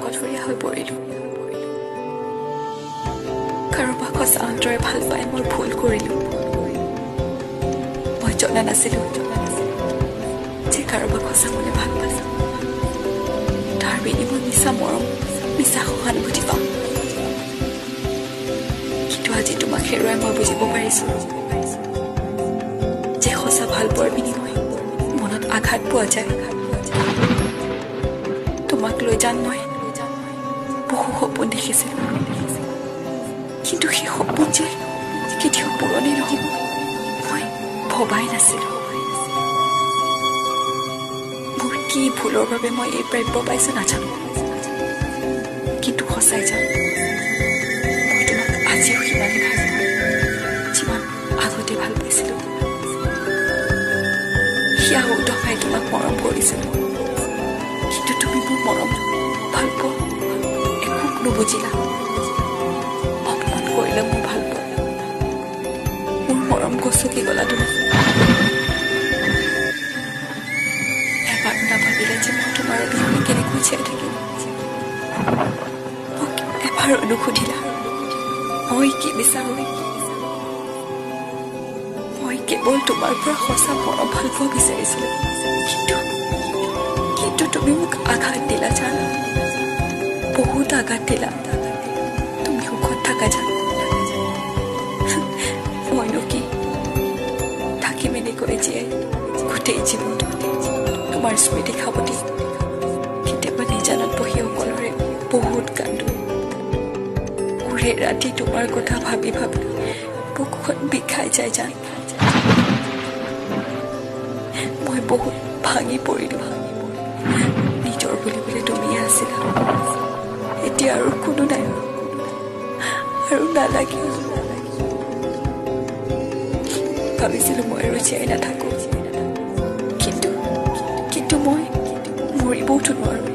অকলশৰীয়া হৈ পৰিলোঁ। কাৰোবাক সঁচা অন্তৰে ভাল পাই মই ভুল কৰিলোঁ। মই জনা নাছিলোঁ যে কাৰোবাক সঁচা মনে ভাল পালে তাৰ বিনিময়ত মিছা মৰম, মিছা সহানুভূতি পাম। কিন্তু আজি তোমাক হেৰুৱাই মই বুজিব পাৰিছোঁ যে সঁচা ভাল পোৱাৰ বিনিময়ত মনত আঘাত পোৱা যায়। তোমাক লৈ যান মই বহু সপোন দেখিছিলোঁ, কিন্তু সেই সপোন যে কেতিয়াও পূৰণেই নহ'ব মই ভবাই নাছিলোঁ। মোৰ কি ভুলৰ বাবে মই এই প্ৰাপ্য পাইছোঁ নাজানো, কিন্তু সঁচাই জানো মই তোমাক আজিও সিমানেই ভাল পাওঁ যিমান আগতে ভাল পাইছিলোঁ। হিয়া উদঙাই তোমাক মৰম কৰিছিলোঁ, কিন্তু তুমি মোৰ মৰম ভাল পোৱা একো নুবুজিলা। অপমান কৰিলে মোৰ ভাল পোৱা, মোৰ মৰম গছকি গ'লা তুমি। এবাৰো নাভাবিলা যে মই তোমাৰ অবিহনে কেনেকৈ জীয়াই থাকিম। মোক এবাৰো নুসুধিলা মই কি বিচাৰোঁ। মই কেৱল তোমাৰ পৰা সঁচা মৰম ভাল পোৱা বিচাৰিছিলোঁ, কিন্তু কিন্তু তুমি মোক আঘাত দিলা জান, বহুত আঘাত দিলা। তুমি সুখত থাকা জান, মইনো কি থাকিম এনেকৈ জীয়াই গোটেই জীৱনটো তোমাৰ স্মৃতি সাৱটি। কেতিয়াবা নিজানত বহি অকলশৰে বহুত কান্দো। ওৰে ৰাতি তোমাৰ কথা ভাবি ভাবি বুকুখন বিষাই যায় জান। মই বহুত ভাঙি পৰিলোঁ। নিজৰ বুলিবলৈ তুমিয়ে আছিলা, এতিয়া আৰু কোনো নাই আৰু নালাগে। ভাবিছিলোঁ মই আৰু জীয়াই নাথাকোঁ, কিন্তু কিন্তু মই মৰিবওতো নোৱাৰোঁ,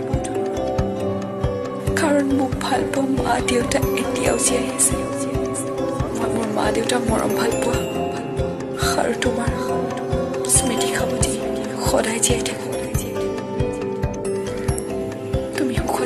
কাৰণ মোক ভাল পোৱা মা দেউতা এতিয়াও জীয়াই আছে। মই মোৰ মা দেউতাৰ মৰম ভাল পোৱা আৰু তোমাৰ স্মৃতি সাৱটি সদায় জীয়াই থাকোঁ। তুমি সুখত